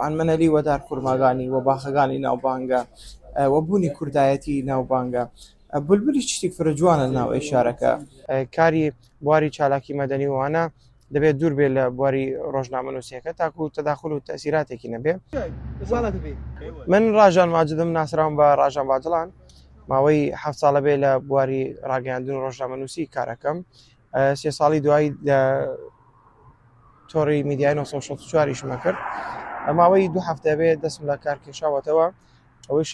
تەبعەن مەنەلی وە دار خورماگانی وە باخەگانی ناوبانگە، وە بوونی کوردایەتی ناوبانگە. بولبولیش شتێک فرە جوانە ناو ئەی شارەکە. کاری بواری چالاکی مەدەنی وانە دەبێت دوور بێ لە بواری ڕۆژنامەنووسیەکە تاکو تەداخل و تەسیراتێکی نەبێ. من ڕاژان ماجدم، ناسراوم بە ڕاژان باجڵان. ماوەی 7 ساڵە بێ لە بواری ڕاگەیاندن و ڕۆژنامەنووسی کارەکەم. 3 ساڵی دوایی لە تۆڕی میدیای 964 ئیشمە کرد. ماوەی 2 هەفتە بێ دەستم لە کار کێشاوەتەوە، ئەوەیش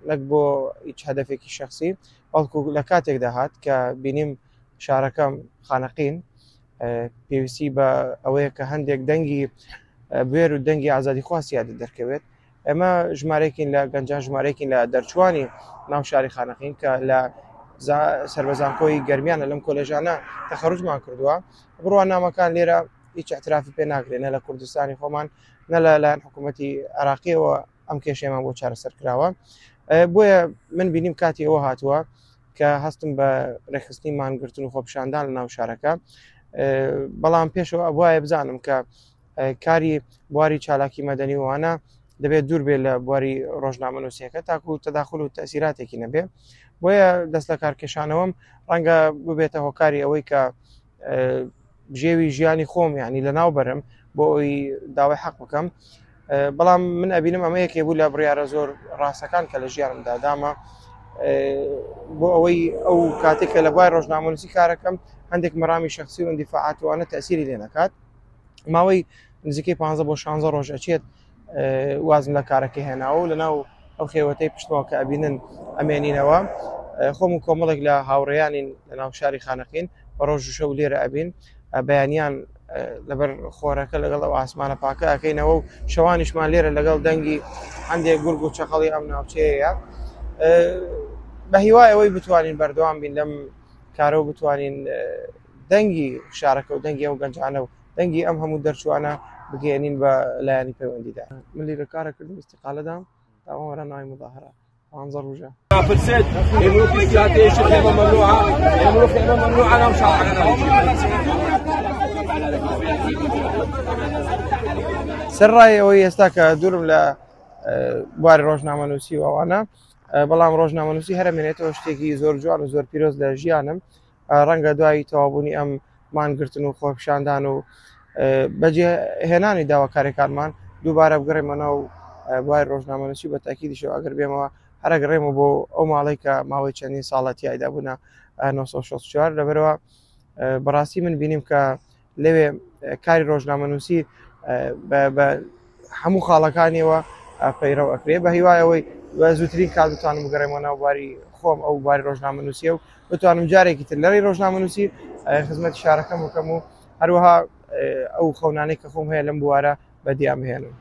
نەک بۆ هیچ هەدەفێکی شخصی، بەڵکو لە کاتێکدا هات کە بینیم شارەکەم خانەقین پێویستی بە ئەوەیە کە هەندێک دەنگی بوێر و دەنگی ئازادی خواستیادە دەرکەوێت. ئێمە ژمارەیەکین لە گەنجان، ژمارەیەکین لە دەرچوانی ناو شاری خانەقین کە لە سەربەزانکۆی گەرمیانە لەم کۆلێژانە تەخەروجمان کردووە. بڕوانامەکان لێرە هیچ اعترافی پێ ناکرێت، نە لە کوردستانی خۆمان نە لە لایەن حکوومەتی عراقیەوە ئەم کێشەیەمان بۆ چارەسەر کراوە. بۆیە من بینیم کاتی ئەوە هاتووە کە هەستم بە ڕێکخستنی مانگرتن و خۆپیشاندان لە ناو شارەکە. بەڵام پێشەوە ئەبواە بزانم کە کاری بواری چالاکی مەدەنی وانە دەبێت دوور بێ لە بواری ڕۆژنامەنووسیەکە تاکو تەداخل و تەسیراتێکی نەبێ. بۆیە دەست لە کارکێشانەوەم ڕەنگە ببێتە هۆکاری ئەوەی کە بژێوی ژیانی خۆم یعنی لە ناو بەرم بۆ ئەوی داوای حەق بکەم. بەڵام من ئەبینم ئەمە یەکێ بوو لە بڕیارە زۆر ڕاستەکان کە لە ژیانمدا دامە، بۆ ئەوەی ئەو کاتێک کە لە بواری ڕۆژنامەنووسی کارەکەم هەندێک مەرامی شخصی و اندفاعاتوانە تەسیری لێ نەکات. ماوەی نزیکەی 15 بۆ 16 ڕۆژ ئەچێت وازم لە کارەکە هێناوە و لەناو ئەو خێوەتەی پشتمەوە کە ئەبینن ئەمێنینەوە. خۆم و کۆمەڵێک لە هاوڕێیانین لە ناو شاری خانەقین بە ڕۆژ و شەو لێرە ئەبین. بەیانیان لەبەر خۆرەکە لەگەڵ ئەو ئاسمانە پاکە ئەەکەینەوە و شەوانیشمان لێرە لەگەڵ دەنگی هەندێک گورگ و چەقەڵی ئەم ناوچەیە. بە هیوای ئەوەی بتوانین بەردەوام بین لەم کارە و بتوانین دەنگی شارەکە و دەنگی ئەو گەنجانە و دەنگی ئەم هەموو دەرچوانە بگەێنین بە لایەنی پەیوەندیدا. من لێرە کارە کردم، استقالەدام تاوەرە ناوی مظاهرە 15 ڕۆژە. سەرڕای ئەوەی ئێستا کە دوورم لە بواری ڕۆژنامەنووسی و ئەوانە، بەڵام ڕۆژنامەنووسی هەرە مێنێتەوە شتێکی زۆر جوان و زۆر پیرۆز لە ژیانم. ڕەنگە دوای تەوابوونی ئەم مانگرتن و خۆپیشاندان و بەجێهێنانی داواکاریەکانمان دووبارە بگەڕێمە ناو بواری ڕۆژنامەنووسی. بە تاکیدیشەوە ئەگەر بێمەوە هەرەگەڕێمە بۆ ئەو ماڵەی کە ماوەی چەندین ساڵە تیایدا بوونە 964. لەبەرەوە بەڕاستی من بینیم کە لەوێ کاری ڕۆژنامەنووسی بە هەموو خاڵەکانیەوە پەیڕەو ئەکرێ. بە هیوای ئەوەی بە زووترین کات بتوانم بگەڕێمەوە ناو بواری خۆم، ئەو بواری ڕۆژنامەنووسیە، و بتوانم جارێکی تر لەڕێی ڕۆژنامەنووسی خزمەتی شارەکەم بکەم و هەروەها ئەو خەونانەی کە خۆم هەیە لەم بوارە بەدیان بهێنم.